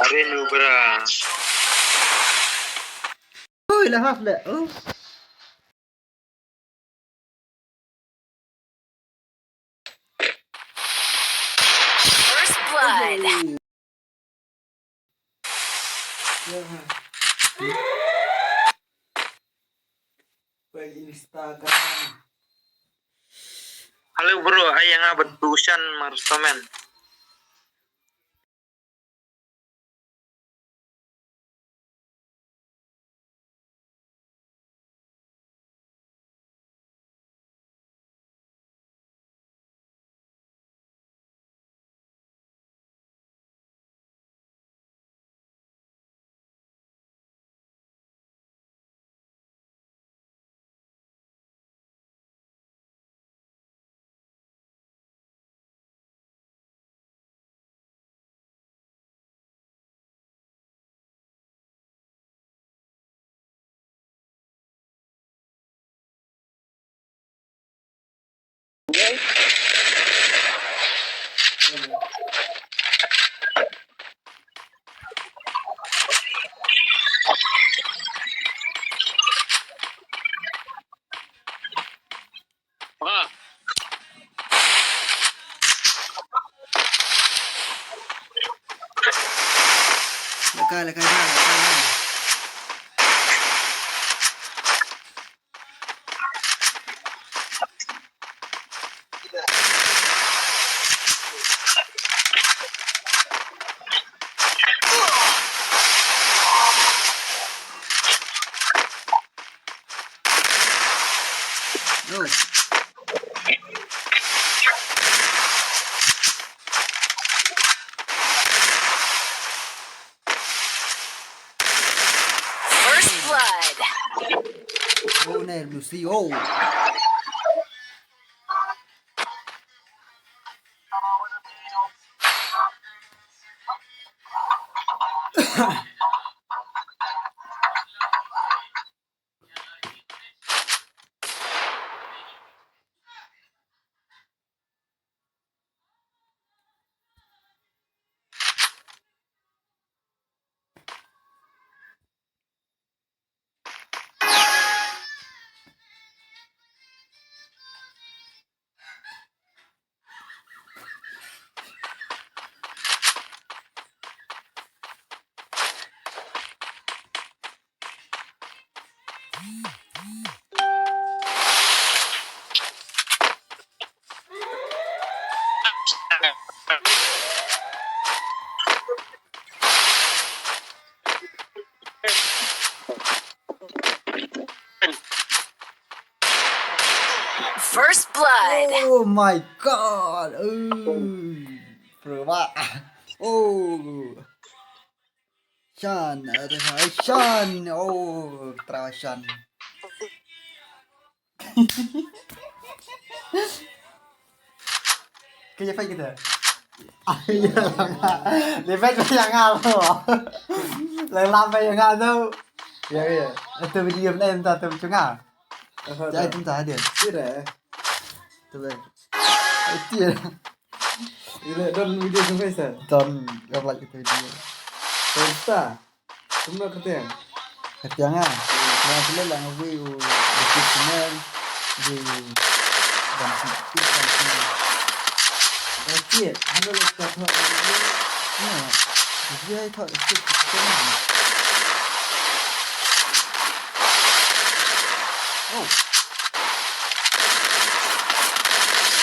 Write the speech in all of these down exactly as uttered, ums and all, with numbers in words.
Are nu bra. Oi, la haf le. Oh. First blood. Instagram. Hello bro, ai nga ban tu shan mar stomen. Laka, laka, laka, laka. First blood. Oh, ne, Lucy, oh. First blood. Oh my God. Oh. Bro, wah. Oh. Shan, ada Shan. Oh, Tra Shan. Kaya fight kita. Ah, iya. Dia fight yang ngal tu. Lain lampai yang ngal tu. Ya, ya. Itu video mana entah tu cunga. Jangan itu entah dia. Tidak. Tu baik. Itu ya. Ila don video sampai sa? Don, gak like itu video. Insta. Kumno ketiang? Ketiang ah. Yang sila lah ngawei u dikit semua. Di dan sikit dan semua. Dikit, hano le kita thok video. Ya. Dia thok sikit semua. Oh.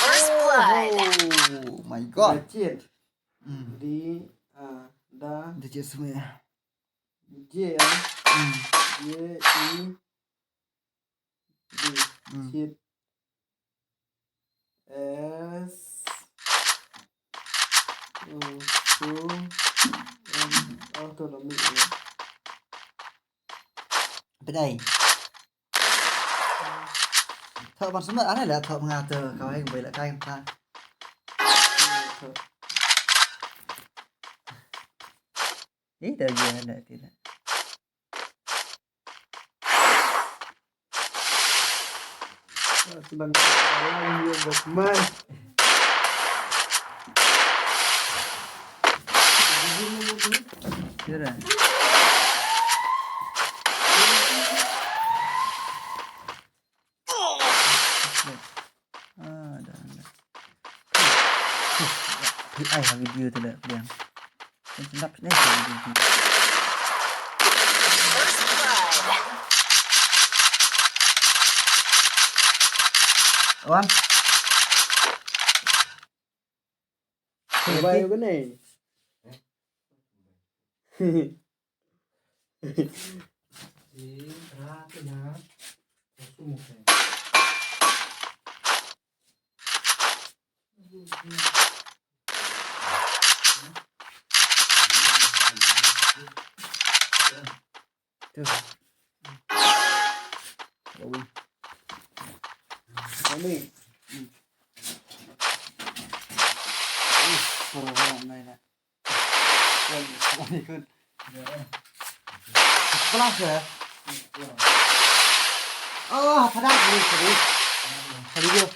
First blood. Oh my God. Dikit. Hmm. Di, ah, da. Di J S M A. J, ah. Hmm. J, I, D. Hmm. Shit. S. Oh, so, um, autonomic, ya. Bedai. Thok ban sumar, ane la thok nga tu, kawai kawai la kai ka. Thok. Ih, dah dia dah tidak. Sedang jalan dia, Batman. Dia dah. Ah, dah, dah. Ai, ha video tu lah, peliang. Kan sendap sini ha video tu. Wan. Bai, bai, bai. Tu. Ui. Mami. Hmm. Ui, parah banget main, eh. Wan, wan ikut. Kelas ya? Oh, padahal serius, serius. Serius.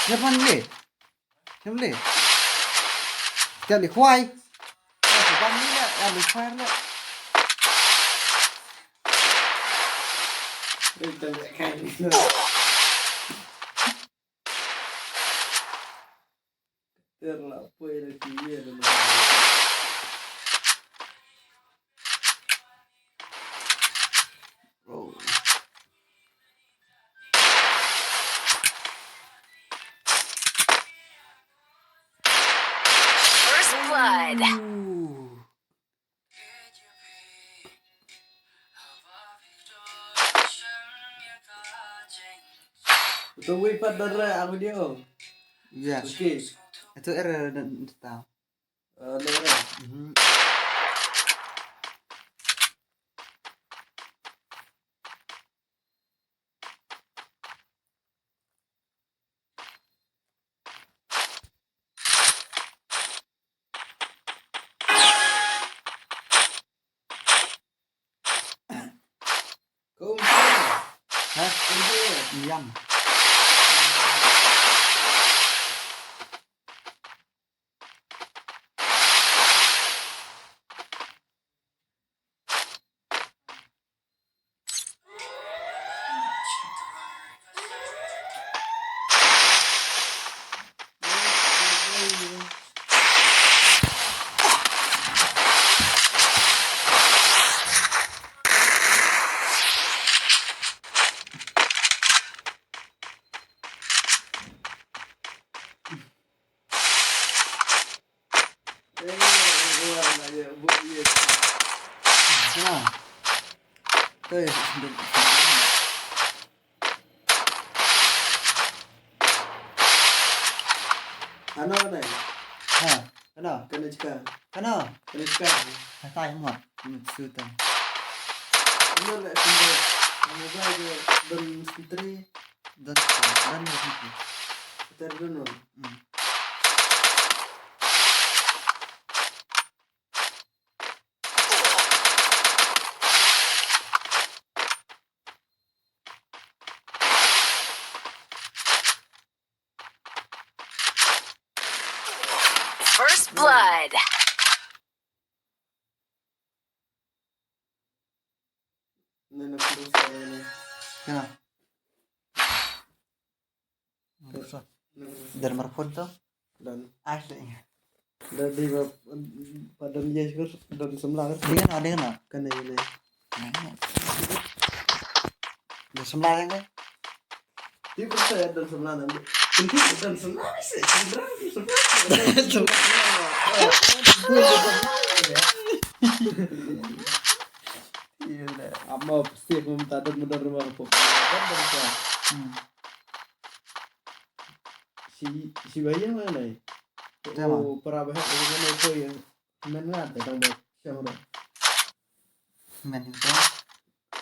Siapa ni? Shem le. Shem le khwai. Shem le khwai le. Oh. First blood. Ooh. Betul, wei pat dah, aku dia. Ya. Okey. Itu error dan, dan tahu. Eh, dah, dah. Mhm. Kau umpan. Hah? Umpan. Diam. Ano ne? Ha, ano? Kane chika. Ano? Kane chika. Hatai mo. Hmm, sutan. Ano le sumber? Ano ba je don sentry? Don, don sentry. Ter don. Hmm. First blood. Kena. Dar mar phone to? Don. Ai, seh. Don di ba, ba don ye skur, don samla kan? Di kan, di kan? Kan ye ne. Don samla kan? Ti ba sa don samla nan. Ti don samla seh, don samla. Iya, dah. Ama pasti pun tak ada modal rumah apa. Don, don, don. Hmm. Si, si Bayu mana ni? Siapa? Oh, para bahas dengan itu ya. Men ngat datang buat siapa dah? Men itu.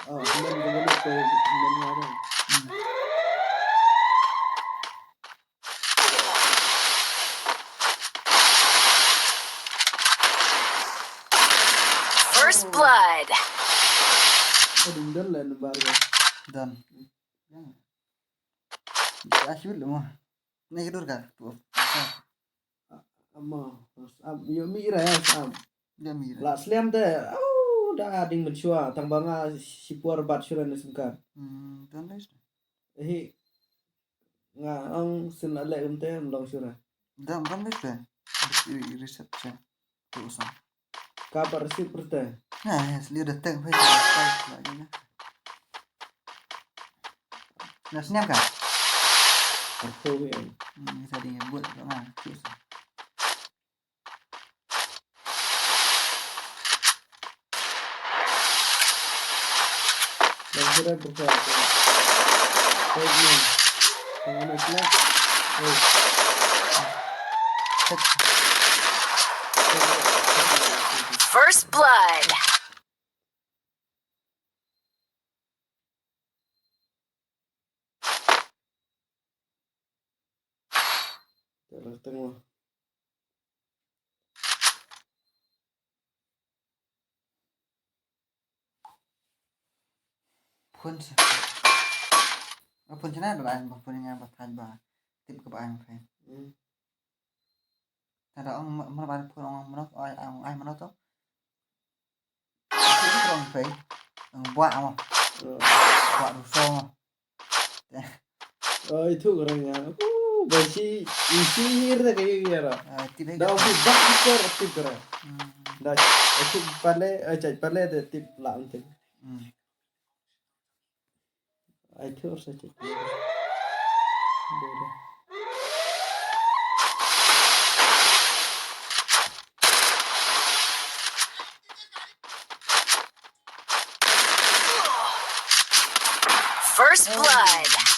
Oh, men dengan itu, men ngat. Hmm. Ka ding don le number ka. Don. Sa shoot le mo. Ni dur ka. Tu. Ama. Am yo mi ra ya am. Ya mi ra. La slem te. Au da ding mynshuwa tang ba nga shipor bat shura ne sumkat. Hmm, don le. Hi nga ong sin la le um te long shura. Don, don le te. Reset che. Tu sa. Ka ba receive perte. Ha, yes, liu da teng phai. Na sniam ka. Perform ya. Hmm, sa ding buat ka ma. Tu sa. Bang sira buka. Baik ni. Tengah ni sila. Hei. First blood. Tengah tengah. Phone sa. Phone sa na da ai ba phone nga ba thaj ba tip ka ba ai ma phone. Hmm. Tada ong ma ba phone ong mano ai ong ai mano to. Ong phone ong buah mo. Buah ruso mo. Ai thu ka rang ya. Ba si isi hir da ka ya ra. Tip ai. Da ong ba ki kor tip ka ra. Da ai thu pale ai chai pale da tip la ong tip. Ai thu sa chai. First blood.